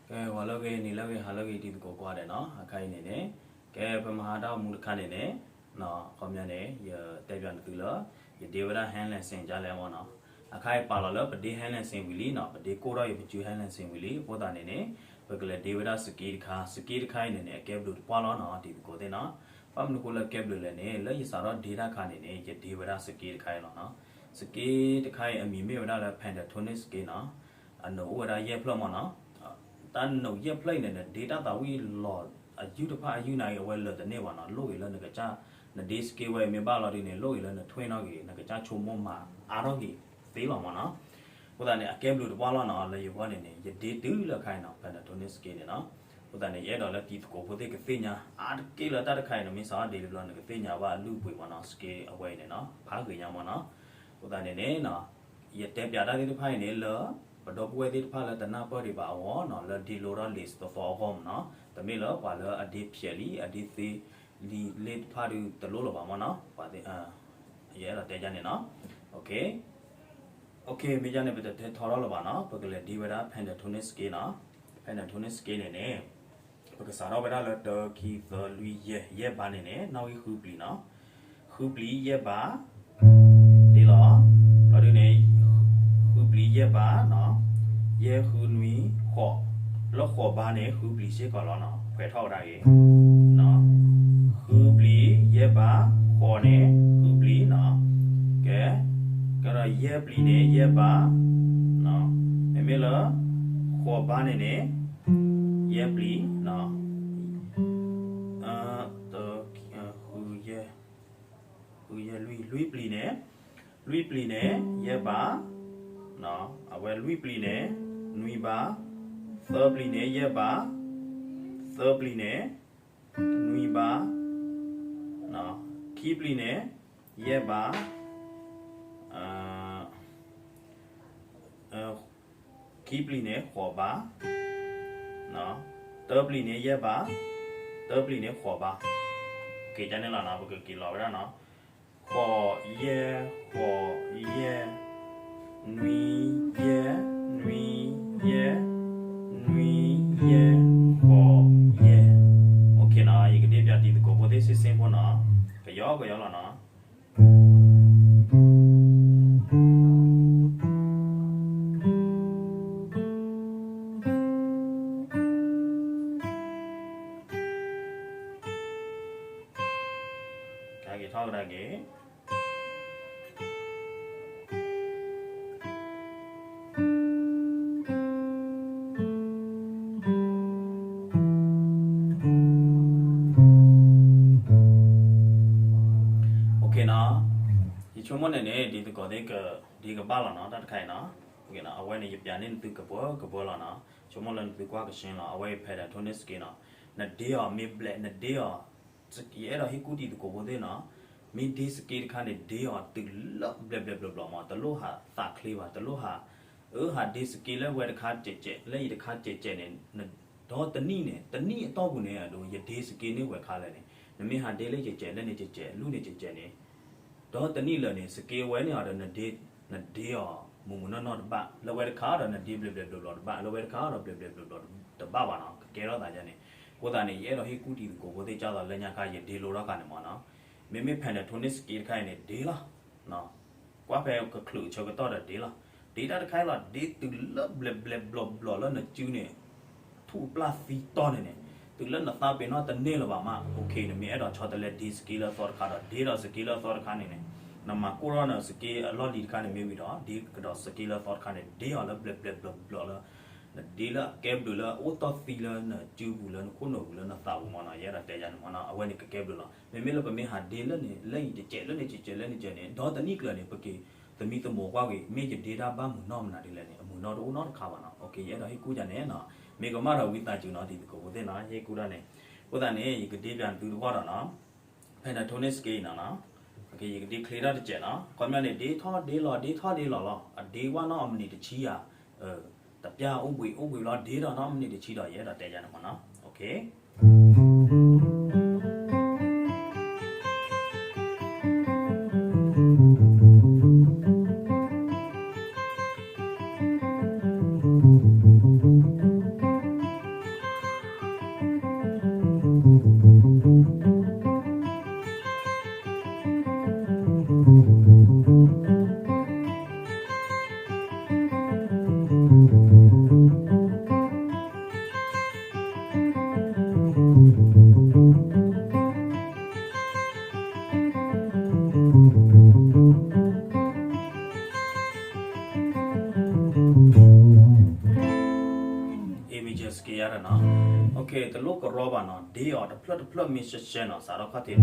ကဲ ဂီၤလၢအဂ့ၤ နံၤလၢအဂ့ၤ ဟါလၢအဂ့ၤ တံၤသကိးကိးဂၤဒဲးနီၤ, အခါအံၤန့ၣ်န့ၣ် ကဲ ပမၤဟါတၢ်အိၣ်မူတခါန့ၣ်န့ၣ် အခီပညီန့ၣ် ယတဲပၠးနသုလၢ ယဒ့ဝဲဒၣ် hand lesson ဒ်လဲၣ်မ့ၢ်နီၤ, အခါအံၤပာ်လီၤလၢပဒ့ hand lesson ဝံၤလံနီၤ, ပဒ့ကိၣ်ထီၣ်အံၤ ပစု hand lesson ဝံၤလံ, အဃိသတးန့ၣ်န့ၣ် ပကလဲၤဒ့ဝဲဒၣ်စက့တခါ, စက့တခါအံၤန့ၣ်န့ၣ် အကဲဘျုးတပှၢ်လီၤနီၤ တံၤသကိးသ့ၣ်နီၤ, ဘၣ်မနုၤအဃိလၢအကဲဘျုးလဲၣ်န့ၣ် လၢယစးထီၣ်ဒ့တၢ်အခါန့ၣ်န့ၣ် ယဒ့ဝဲဒၣ်စက့တခါအံၤလီၤနီၤ, စက့တခါအံၤအမံၤမ့ၢ်ဝဲဒၣ်လၢ pentatonic scale နီၤ, အနအိၣ်ဝဲဒၣ်ယဲၢ်ဖျၢၣ်မ့ၢ်နီၤ, တၢ်နအိၣ်ယဲၢ်ဖျၢၣ်အံၤန့ၣ် နဒ့တၢ်သးဝံၣ်လီၤ အယုၢ်တဖၣ်အယုၢ်န့ၣ်ဂ့ၤ အဝဲလၢာ်တန့ၢ်ဘၣ်နီၤ, လိၣ်ဂ့ၤလၢနကစၢ် နဒ့စက့ဝဲမ့ၢ်ဘၣ်လီၤဒ်န့ၣ် လိၣ်ဂ့ၤလၢနထွဲနီၣ်ဂ့ၤ နကစၢ်ဆိကမိၣ်မၤအါထီၣ်ဂ့ၤသ့လီၤမ့ၢ်နီၤ, အဃိသတးန့ၣ် အကဲဘျုးတပှၢ်လီၤနီၤ, လၢယဂီၢ်န့ၣ်န့ၣ် ယဒ့တုၤလၢအခါအံၤနီၤ pentatonic scale န့ၣ်နီၤ, အဃိသတးန့ၣ် ယအဲၣ်ဒိးလၢတံၤသကိးဖိသ့ၣ်ကသ့ၣ်ညါ အါတက့ၢ်လၢတၢ်တခါအံၤ နမ့ၢ်စးထီၣ်ဒ့လံဘျီ နကသ့ၣ်ညါဘၣ်အလုၢ်အပှ့ၤမ့ၢ်နီၤ, scale အဝဲအံၤန့ၣ်နီၤ ဖးဂ့ၤညါမ့ၢ်နီၤ, အဃိသတးန့ၣ်န့ၣ် ယတဲပၠးတၢ်သ့ၣ်တဖၣ်အံၤန့ၣ်လၢ ပဒီပုၢ်ဝဲၢ်သ့ၣ်တဖၣ်လၢတနၢ်ပၢၢ်ဒံးဘၣ်အဂီၢ်နီၤ, လၢဒ့လိထီၣ် list သီသီအဂီၢ်မ့ၢ်နီၤ, တမ့ၢ်လၢပှၤလၢအဒ့ဖျဲးလံ အဒ့သ့လံလ့ၣ်တဖၣ်ဒုးတလိၣ်လၢၤဘၣ်မ့ၢ်နီၤ, ပှၤသ့ၣ် ယအဲၣ်ဒိးတဲဒ်န့ၣ်နီၤ, မ့ၢ်ဒ်န့ၣ် ပတတဲထီထီၣ်လၢၤဘၣ်နီၤ, ပကလဲၤဒ့ဝဲဒၣ် pentatonic scale နီၤ, pentatonic scale န့ၣ်န့ၣ် ပကစးထီၣ်ဝဲဒၣ်လၢတၢ ခံ သၢ လွံၢ် ယဲၢ်, ယဲၢ်ဘါန့ၣ်န့ၣ် နီၣ်ဂံၢ်ဃုပျံၤနီၤ, ဃုပျံၤယဲၢ်ဘါ ဒ်လီၤ, ဘျီဒုန့ၣ် ဃုပျံၤယဲၢ်ဘါနီၤ, ယဲၢ်ဃုနွံဃိး, လၢဃိးဘါန့ၣ် ဃုပျံၤစ့ၢ်ကီးလီၤနီၤ, ဖှဲးထီၣ်ဝဲဒၣ်ဂ့ၤ ဃုပျံၤယဲၢ်ဘါ, ဃိးန့ၣ် ဃုပျံၤနီၤ, ကဲ, ကဲဒီးယဲၢ်ပျံၤန့ၣ် ယဲၢ်ဘါ, မ့မ့ၢ်လၢ ဃိးဘါန့ၣ်န့ၣ် ယဲၢ်ပျံၤ, တ ဃုယဲၢ်, ဃုယဲၢ်လွံၢ်, လွံၢ်ပျံၤန့ၣ်, လွံၢ်ပျံၤန့ၣ် ယဲၢ်ဘါ, အဝဲလွံၢ်ပျံၤန့ၣ် နွံဘါ, သၢပျံၤန့ၣ် ယဲၢ်ဘါ, သၢပျံၤန့ၣ် နွံဘါ, ခံပျံၤန့ၣ် ယဲၢ်ဘါ, ခံပျံၤန့ၣ် ဃိးဘါ, တပျံၤန့ၣ် ယဲၢ်ဘါ, တပျံၤန့ၣ် ဃိးဘါ, က့ၤကန့ၣ်လီၤနီၤ, ပကက့ၤလီၤဝဲဒၣ်နီၤ, ဃိးယဲၢ်, ဃိးယဲၢ်, နွံယဲၢ်, နွံယဲၢ်, နွံယဲၢ်, ဃိးယဲၢ်, ယကဒ့ပၠးတံၤသကိးဖိသ့ၣ်စ့ၢ်စ့ၢ်ဖိနီၤ, ကယီကယီလီၤနီၤ. ကဟဲက့ၤထီၣ်ကဒါက့ၤ ယဆိကမိၣ်န့ၣ်န့ၣ် တံၤသကိးသ့ၣ်ကဒ့ကဘၣ်လီၤနီၤ တၢ်တခါအံၤနီၤ. အဝဲန့ၣ် ယပၠးန့ၢ်နသုကပၢၤကပၢၤလီၤနီၤ. ဆိကမိၣ်လၢနသုကွၢ်ကဆှဲလီၤ. အဝဲအံၤ pentatonic scale နီၤ. နဒ့အီၤမ့ၢ်ဘျဲး နဒ့အီၤ ယအဲၣ်ဒိးဟ့ၣ်ကူၣ်တံၤသကိးဖိသ့ၣ်နီၤ, မ့ၢ်ဒ့စက့တခါန့ၣ် ဒ့အီၤတုၤလၢဘျဲးဘျဲးဘျီဘျီမး, တလိၣ်ဟးသးချ့ဘၣ်, တလိၣ်ဟး အၢ ဟးဒ့စက့လၢဝဲတခါကဲးကဲး လၢအံၤတခါကဲးကဲးန့ၣ်, ဒီးတနံၣ်န့ၣ် တနံၣ်အတီၢ်ပူၤန့ၣ် အဒိ ယဒ့စက့န့ၢ်ဝဲခါလဲၣ်န့ၣ်, နမ့ၢ်ဟးဒ့လၢကဲးကဲး လၢန့ၣ်ကဲးကဲး လၢန့ၣ်ကဲးကဲးန့ၣ် ဒီးတနံၣ်လၢာ်န့ၣ် စက့ဝဲန့ၣ်အီၤဒီး နဒ့အီၤမုၢ်မုၢ်နီၢ်နီၢ်တဘၣ်, လၢဝဲတခါဒီးနဒ့ဘျဲးဘျဲးဘျီဘျီတဘၣ်, လၢဝဲတခါဒီးဘျဲးဘျဲးဘျီဘျီတဘၣ်ဘၣ်နီၤ, ကကဲထီၣ်သးယါန့ၣ်. အဃိသတးန့ၣ် ယအဲၣ်ဒိးဟ့ၣ်ကူၣ်တံၤသကိးဖိသ့ၣ် ကၢ်သိးလၢညါခါ ယဒ့လိထီၣ်ခါန့ၣ်မးနီၤ, မ့မ့ၢ် pentatonic scale တခါအံၤန့ၣ် ဒ့လီၤ ကွၢ်ဖဲကချုးဆၢကတီၢ်ဒီးဒ့လီၤ. ဒ့တၢ်တခါအံၤလီၤ, ဒ့တုၤလၢဘျဲးဘျဲးဘျီဘျီလၢနစုန့ၣ် ထူၣ်ပျၢ်သံတီၢ်န့ၣ်န့ၣ်, တုၤလၢနသးပ့ၤနီၣ်တန့ၢ်လၢၤဘၣ်မး, အိၣ်ခ့ နမ့ၢ်အဲၣ်ဒိးဆီတလဲဒ့စက့လၢအသီတခါဒီး ဒ့ဒီးစက့လၢအသီတခါန့ၣ်န့ၣ်, နမၤကိၢ်ထီၣ်နစက့အလီၢ်လံၤတခါန့ၣ်မ့ၢ်ဝံၤဒီး ဒ့ကဒီးစက့လၢအသီတခါန့ၣ် ဒ့အီၤလၢဘျဲးဘျဲးဘျီဘျီလၢ နဒ့လၢအကဲဘျုးလၢအအိၣ်တီၢ်သံလၢနစုပူၤ လၢနခိၣ်နူာ်ပူၤ လၢနသးပူၤမးနီၤ, ယအဲၣ်ဒိးတဲယါန့ၣ်မးနီၤ, အဝဲန့ၣ်ကကဲဘျုးလီၤ. မ့မ့ၢ်လၢပမ့ၢ်ဟးဒ့လၢန့ၣ် လၢအံၤတကဲး လၢန့ၣ်တကဲး လၢန့ၣ်တကဲးန့ၣ် ဒီတနံၣ်ကျၢၤန့ၣ် ပက့ၤသမံသမိးကွၢ်ဝံၤ မ့ၢ်ယဒ့တၢ်ဘၣ်မုာ်နီၢ်မနုၤဒ်လဲၣ်န့ၣ် အမုာ်နီၢ်တအိၣ်နီတခါဘၣ်နီၤ. အိၣ်ခ့ ယအဲၣ်ဒိးဟ့ၣ်ကူၣ်ယါန့ၣ်နီၤ, မ့ၢ်ကမၣ်ဒီးဝံသးစူၤနီၤ တံၤသကိးဖိသ့ၣ်နီၤ, ဟ့ၣ်ကူၣ်တၢ်န့ၣ်. အဃိသတးန့ၣ် ယကဒ့ပၠးနသုတဂီၢ်ဒီးနီၤ pentatonic scale နီၤနီၤ, ယကဒ့ချ့ထီၣ်တစဲးနီၤ, ခီပညီန့ၣ် ဒ့ထီၣ်ဒ့လီၤ ဒ့ထီၣ်ဒ့လီၤလီၤ, အဒ့ဝဲနီၢ်အမံးနံးတဆံယါ, တပျၢ်အိၣ်ဘှံးအိၣ်ဘှံးလီၤ ဒ့ဒီးနီၢ်အမံးနံးတဆံဒီး ယအဲၣ်ဒိးတဲယါန့ၣ်မးနီၤ. အိၣ်ခ့ က့ၤယါဒီးနီၤ, တလိၣ်ကရီဘၣ်နီၤ, ဒ့အီၤတဖျၢၣ်တဖျၢၣ်မ့ၢ်ရှဲရှဲနီၤ, စးထီၣ်ခီၣ်ထံး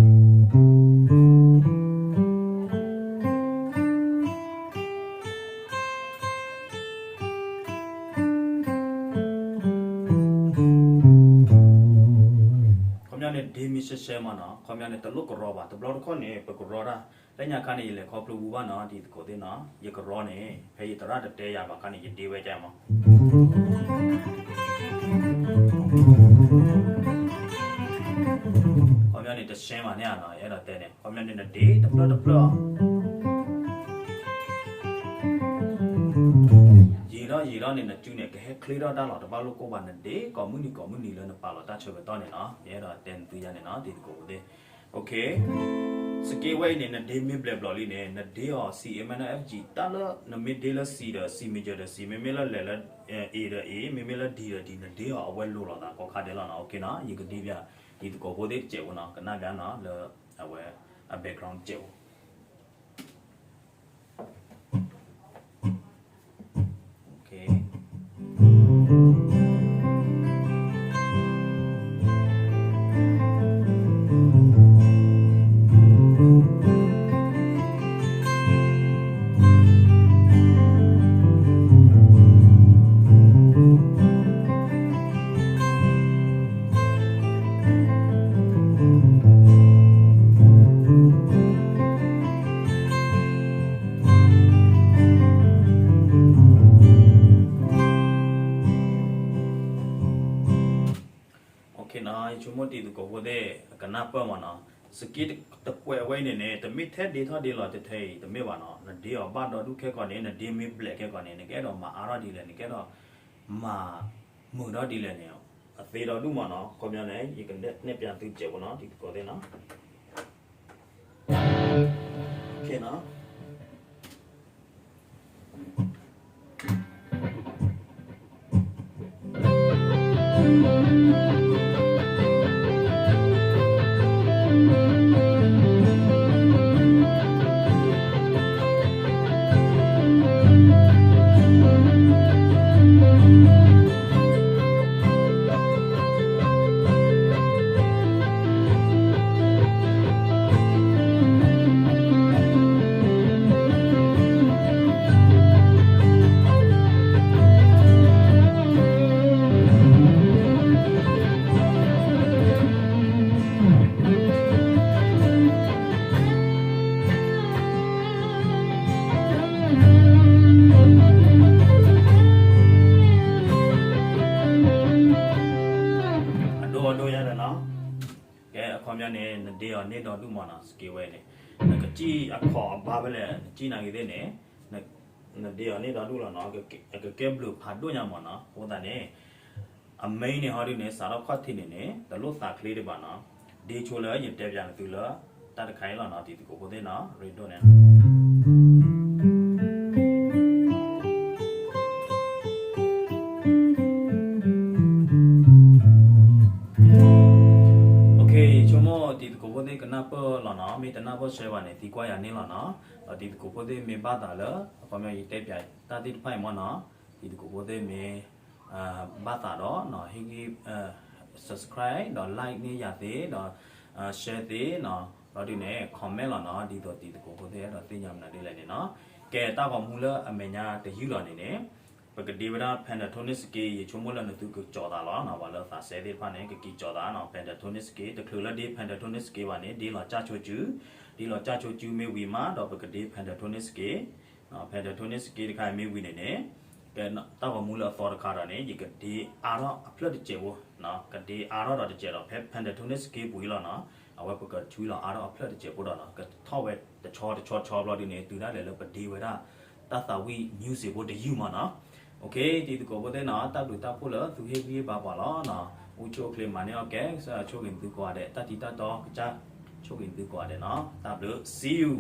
န့ၣ် ခီပညီန့ၣ် ဒ့မ့ၢ်ရှဲရှဲမးနီၤ, ခီပညီန့ၣ် တလိၣ်ကရီဘၣ်, တဘျီတခီၣ်န့ၣ် ပကရီတၢ်, လၢညါခါန့ၣ် ယလဲၤခီဖျိဝံၤဘၣ်နီၤ တံၤသကိးသ့ၣ်နီၤ, ယကရီန့ၣ် ဖဲယသရၣ်တတဲယၤဘၣ်ခါန့ၣ် ယဒ့ဝဲကမး ခီပညီန့ၣ် တရှဲမးန့ၣ်နီၤ, ယအဲၣ်ဒိးတဲန့ၣ် ခီပညီန့ၣ် နဒ့တဖျၢၣ်တဖျၢၣ်အီၤ ယံာ်ထီၣ်ယံာ်ထီၣ်န့ၣ် နစုန့ၣ် ကဟဲချ့ထီၣ်တၢ်လီၤ, တဘၣ်လိၣ်ကိၢ်ဘၣ်, နဒ့ကိးမုၢ်နံၤကိးမုၢ်နံၤလၢနပာ်လီၤတၢ်ဆၢကတီၢ်န့ၣ်နီၤ, ယအဲၣ်ဒိးတဲနသုယါန့ၣ်နီၤ တံၤသကိးဖိသ့ၣ်, စက့ဝဲအံၤန့ၣ် နဒ့မ့ၢ်ဘျဲးဘျီလံန့ၣ် နဒ့အီၤ C A minor F G, တၢ်လၢနမ့ၢ်ဒ့လၢ C ဒီး C major ဒီး C, မ့မ့ၢ်လၢလဲၤလၢ A ဒီး A, မ့မ့ၢ်လၢ D ဒီး D, နဒ့အီၤအဝဲလိၤလိာ်သးကိးခါဒဲးလီၤနီၤ, ယကဒ့ဘၣ် တံၤသကိးဖိသ့ၣ်တစဲးဖိနီၤ, ကနၣ်ဘၣ်နီၤ လၢအဝဲအ background တစဲးဖိ ယဆိကမိၣ်တံၤသကိးဖိသ့ၣ် ကနၢ်ပၢၢ်မးနီၤ, စက့တကွဲးဝဲအံၤန့ၣ်န့ၣ် တမ့ၢ်ထဲဒ့ထီၣ်ဒ့လီၤတထဲအံၤ တမ့ၢ်ဘၣ်နီၤ, နဒ့အီၤဘၣ်ဒီဒူၣ်ခဲကီးန့ၣ် နဒ့မ့ၢ်ဘျဲးခဲကီးန့ၣ် နကအဲၣ်ဒိးမၤအါထီၣ်ဒ်လဲၣ်, နကအဲၣ်ဒိးမၤမုာ်ထီၣ်ဒ်လဲၣ်န့ၣ် အသ့ဒီဒူၣ်မးနီၤ, ခီပညီန့ၣ် ယကနဲၣ်ပျးသုစဲးဖိနီၤ တံၤသကိးသ့ၣ်နီၤ အဒိအဒိယါဒီးနီၤ, ကဲအခီပညီန့ၣ် နဒ့အီၤန့ၢ်ဒီဒူၣ်မးနီၤ စက့ဝဲန့ၣ်, နကစံၣ်အခီၣ်အဘါဖဲလဲၣ် နစံၣ်နာ်က့ၤသ့ၣ်န့ၣ်, နဒ့အီၤန့ၢ်ဒီဒူၣ်လီၤနီၤ, အကကဲဘျုးဖးဒိၣ်ညါမးနီၤ, အဃိသတးန့ၣ် အ main န့ၣ်ဟီဒုန့ၣ် စးထီၣ်ခီၣ်ထံးန့ၣ်န့ၣ် တလိၣ်သးချ့ဒံးဘၣ်နီၤ, ဒ့ဆိလၢယတဲပျးနသုလၢ တၢ်တခါအံၤလီၤနီၤ တံၤသကိးဖိသ့ၣ်နီၤ ရ့ဒိၣ်န့ၣ် ယဆိကမိၣ်တံၤသကိးဖိသ့ၣ်ကနၢ်ပၢၢ်လီၤနီၤ, မ့ၢ်တနၢ်ပၢၢ်ရှဲဘၣ်န့ၣ် သံကွၢ်ယၤန့ၣ်လီၤနီၤ, ဒီးတံၤသကိးဖိသ့ၣ်မ့ၢ်ဘၣ်သးလၢ အခီပညီယတဲပျးတၢ်သ့ၣ်တဖၣ်အံၤမ့ၢ်နီၤ, တံၤသကိးဖိသ့ၣ်မ့ၢ် ဘၣ်သးဒီး ဟ့ၣ်ဂံၢ် subscribe ဒီး like န့ၢ်ယၤသ့ဒီး share သ့နီၤ, ဒီးဒုန့ၣ် comment လီၤနီၤ, ဒ်သိးတံၤသကိးဖိသ့ၣ်အဲၣ်ဒိးသ့ၣ်ညါမနုၤဒ်လဲၣ်န့ၣ်နီၤ, ကဲတၢ်ဂီၤမူလၢအမဲာ်ညါတယုၢ်လီၤန့ၣ်န့ၣ် ပကဒ့ဝဲဒၣ် Pentatonix စက့, ယဆိကမိၣ်လၢနသုကကၠီၤသးလီၤနီၤ, ပှၤလၢသးစဲသ့ၣ်တဖၣ်န့ၣ် ကက့ၤကၠီၤသးနီၤ, Pentatonix စက့, တချုးလၢဒ့ Pentatonix စက့ဘၣ်န့ၣ် ဒ့လီၤကၠၢ်ဆိစု, ဒ့လီၤကၠၢ်ဆိစုမ့ၢ်ဝံၤမး ဒီးပကဒ့ Pentatonix စက့ Pentatonix စက့တခါအံၤမ့ၢ်ဝံၤန့ၣ်န့ၣ်, ကဲတၢ်ဂီၤမူလၢအသီတခါဒီးန့ၣ် ယကဒ့အါထီၣ်အဖျၢၣ်တစဲးဖိ, ကဒ့အါထီၣ်ဒီးတစဲးဒီး ဖဲ Pentatonix စက့ပူၤအံၤလီၤနီၤ, အဝဲပကထုးလီၤအါထီၣ်အဖျၢၣ်တစဲးဖိဒီးနီၤ, ကထီၣ်ဝဲတဆီတဆီဆီဘျီဒုန့ၣ် တုၤဒၣ်လဲာ်လၢပဒ့ဝဲဒၣ် တၢ်သးဝံၣ် music ဖိတယုၢ်မးနီၤ, တံၤသကိးဖိသ့ၣ်နီၤ, တၢ်ဘျုးတၢ်ဖှိၣ်လၢသုဟ့ၣ်ဂံၢ်ဟ့ၣ်ဘါပှၤလီၤနီၤ, အိၣ်ဆူၣ်အိၣ်ချ့မၤန့ၢ်အီၣ်ကဲ, ဆိၣ်ဂ့ၤသုကိးဂၤဒဲး, တၢ်တံၤတၢ်တီကစၢ် ဆိၣ်ဂ့ၤသုကိးဂၤဒဲးနီၤ, တၢ်ဘျုး see you